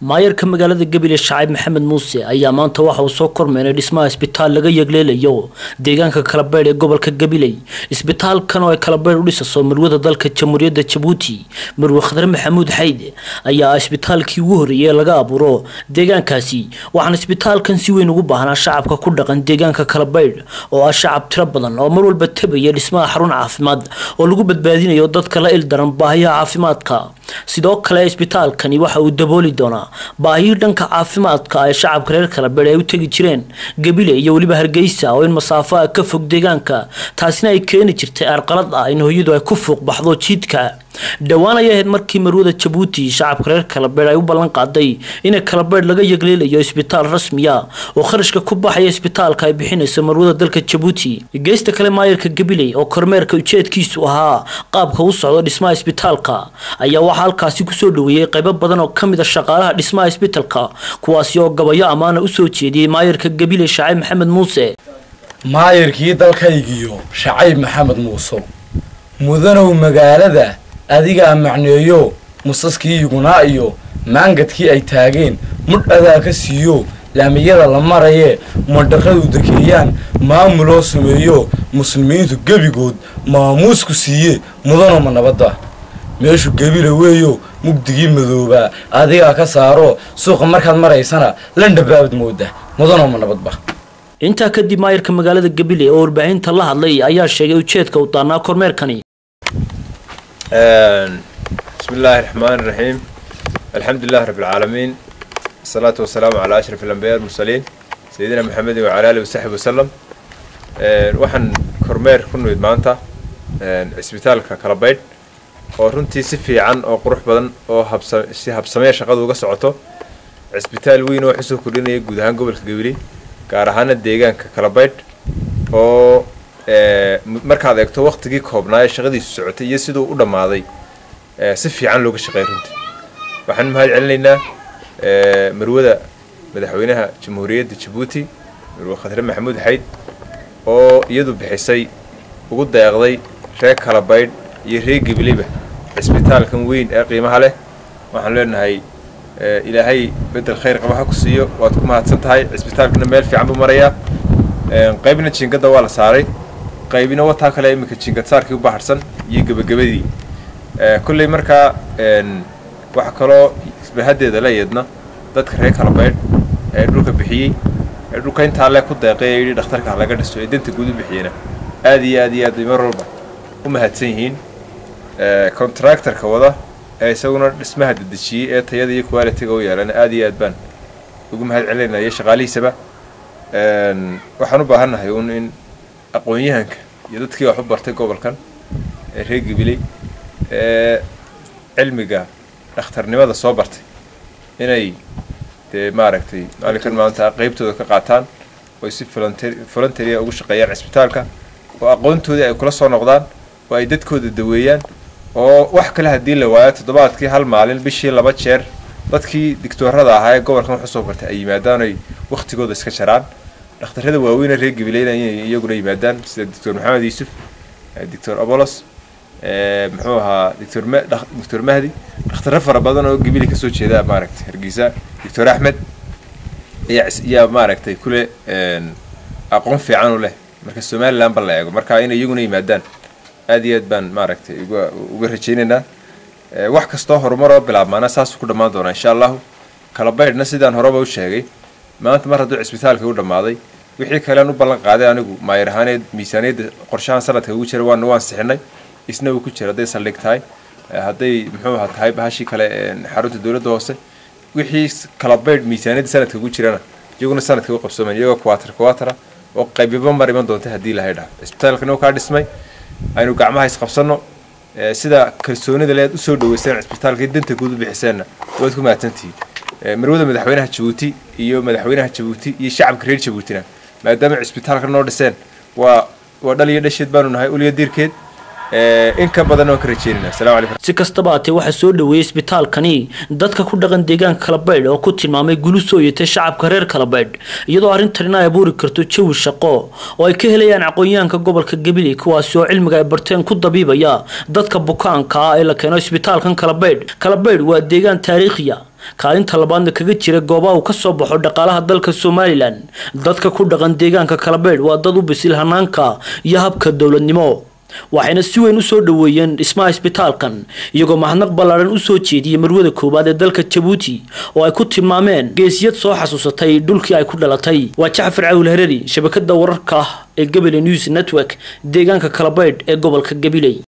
Maayarka magaalada Gabiley Shacib Maxamed Muuse ayaa maanta waxa uu soo kormeeray dhismaha isbitaal laga yegleelayo deegaanka Kalabeydh ee gobolka Gabiley. Isbitaalkan oo ay Kalabeydh u dhisaso marwada dalka Jamhuuriyadda Jabuuti, Marwe Khadre Maxamuud Xayde, ayaa isbitaalkii ugu horreeyay ee laga abuuro deegaankaasi. Waxaana isbitaalkan si weyn ugu baahnaa shacabka ku dhaqan deegaanka Kalabeydh oo ah shacab tiro badan oo mar walba tabaya dhismaha xarun caafimaad oo lagu badbaadinayo dadka la ildaran baahiyaha caafimaadka. Sidoo kale isbitaalkani waxa uu dabooli doonaa baahiyo dhanka caafimaadka ay shacabka reer Kalabeydh ay u tegi jireen Gabiley iyo weliba Hargeysa oo in masaafo ah ka fog deegaanka, taasina ay keeni jirtay arqalad ah in hooyadu ay ku fuuq baxdo jiidka. Dhowaan ayay ahayd markii marwada Jabuuti shacabka reer Kalabeydh ay u ballan qaaday in Kalabeydh laga yegleelayo isbitaal rasmi ah oo kharashka ku baxaya isbitaalka ay bixinayso marwada dalka Jabuuti. Geesta kale, maayarka Gabiley oo kormeerka ujeedkiisu ahaa qaabka u socdo dhismaha isbitaalka ayaa waxaa halkaasi kusoo dhaweeyey qaybo badan oo kamid ah shaqaalaha dhismaha isbitaalka, kuwaasi oo gabayo ammaana usoo jeediyey maayarka Gabiley Shacib Maxamed Muuse. Maayarkii dalkaygiyo Shacayb Maxamed Muuse, mudanow magaalada adigaa macneeyo, musaskii yugunaa iyo maangadkii ay taageen mudh adaa ka siiyo, laamiyada la marayee madharradu dekeeyaan maamuloo sameeyo, muslimiintu gebigood maamuusku siiye, mudanow ma nabadda meeshu Gebile weeyo, mugdigii madoobaa adigaa ka saaro, suuqa markaad maraysana landhabaabad mooda, mudanow ma nabadba. Intaa kadib maayarka magaalada Gabiley oo warbaahinta la hadlay ayaa sheegay ujeedka uu daanaa kormeerkani. بسم الله الرحمن الرحيم، الحمد لله رب العالمين، الصلاة والسلام على أشرف الأنبياء والمرسلين سيدنا محمد وعلى آله وصحبه وسلم. Waxaan kormeer ku nimid maanta cisbitaalka Kalabaydh oo runtii si fiican oo qurux badan oo habsa si habsamee shaqadu uga socoto. Cisbitaal weyn oo xusoo kordhinaya guud ahaan gobolka Gabiley, gaar ahaana deegaanka Kalabaydh, oo markaad eegto waqtigii koobnaa ee shaqadiisu socotay iyo siduu u dhammaaday si fiican looga shaqeeyay. Runtii waxaan mahad celinaynaa marwada madaxweynaha Jamhuuriyadda Jabuuti, Marwe Khadre Maxamuud Xayd, oo iyadu bixisay ugu deeqday reer Kalabaydh iyo reer Gabileyba cisbitaalkan weyn ee qiimaha leh. Waxaan leenahay Ilaahay bedel khayr qaba ha ku siiyo, waad ku mahadsan tahay. Cisbitaalkana meel fiican buu marayaa, qaybna jiingadda waa la saaray, qaybina wataa kale iminka jiingad saarkii u baharsan iyo gebagabadii kolley. Markaa waxaa kaloo isbahaddeeda la yeedna dadka reer Kalabaydh ee dhulka bixiyey, ee dhulka intaa le ku deeqay ee yidhi dhakhtarka ha laga dhiso, ee danta guud u bixiyeyna aad iyo aad iyo aad bay mar walba u mahadsan yihiin. Contractorka wada ee isaguna dhismaha dedejiyey ee tayada iyo quality-ga u yeelana aad iyo aad baan ugu mahad celinaya shaqaalihiisaba. Waxaan u baahannahay uun in aqoon-yahanka iyo dadkii wax u bartay gobolkan ee reer Gabiley ee cilmiga dhakhtarnimada soo bartay inay dee maaragtay maalinkan maanta qeybtooda ka qaataan oy si volunteer ugu shaqeeyaan cisbitaalka, oo aqoontoodii ay kula soo noqdaan oo ay dadkooda daweeyaan, oo wax kale haddii la waayo toddobaadkii hal maalin, bishii 2 jeer dadkii digtoorada ahaa ee gobolkan wax usoo bartay ay yimaadaan oy waktigooda iska jaraan. Dhakhtarrada waaweyne reer Gabileyna inay iyaguna yimaadaan, sida Doctor Maxamed Yuusuf, Doctor Abolos, muxuu ahaa Doctor Mahdi, dhakhtarro fara badan oo Gabiley kasoo jeeda maaragtay Hargeysa, Doctor Axmed ayaa maaragtay kule aqoon fiican u leh marka Somaliland ba la eego. Marka inay iyaguna yimaadaan aad iyo aad baan maaragtay uga rajaynaynaa. Wax kastoo horumar oo bilaabmaana saasuu ku dhammaan doonaa insha Allahu. Kalabaydhna sidaan horeba u sheegay, maanta mar hadduu cisbitaalka u dhammaaday, wixii kalean u ballan qaaday anigu maayar ahaaneed miisaaniyadda qorshahan sanadka ugu jira waana waan sixinay, isna uu ku jira, hadday saldhig tahay, hadday muxuu ahaa tahay bahashii kale xarunta dowladda hoose, wixii Kalabaydh miisaaniyadda sanadka ugu jirana iyaguna sanadka u qabsoomayn iyagoo quarter quarter oo qaybiba mar iman doonta haddii Ilahay dhaho. Cisbitaalkana uu kaa dhismay, aynu gacmaha isqabsanno. Sida kalsoonida leed usoo dhaweyseen cisbitaalkii danta guud u bixiseenna waad ku mahadsantihiin. Marwada madaxweynaha Jabuuti iyo madaxweynaha Jabuuti iyo shacabka reer Jabuutina maadaama cisbitaalka noo dhiseen, waa dhal iyo dhasheed baanu nahay, uliya diirkeed. In ka badan oo ka rajeynayna. Assalaamu calaykum. Si kastaba haatee, waxaa soo dhoweeyey isbitaalkani dadka ku dhaqan deegaanka Kalabaydh oo ku tilmaamay gulu soo yatay shacabka reer Kalabaydh, iyadoo arrintanina ay abuuri karto jawi shaqo oo ay ka helayaan aqoonyahanka gobolka Gabiley, kuwaasi oo cilmiga ay barteen ku dabiibaya dadka bukaanka ah ee la keeno isbitaalkan Kalabaydh. Kalabaydh waa deegaan taariikhiya, kaalinta labaadna kaga jira goobaha uu ka soo baxo dhaqaalaha dalka Somalilan. Dadka ku dhaqan deegaanka Kalabaydh waa dad u bisil hanaanka iyo habka dowladnimo, waxayna si weyn usoo dhoweeyeen dhismaha isbitaalkan, iyagoo mahadnaq ballaaran usoo jeediyey marwada koowaad ee dalka Jabuuti oo ay ku tilmaameen geesiyad soo xasuusatay dhulkii ay ku dhalatay. Waa Jacfar Cawil Hereri, shabakada wararka ee Gabiley News Network, deegaanka Kalabaydh ee gobolka Gabiley.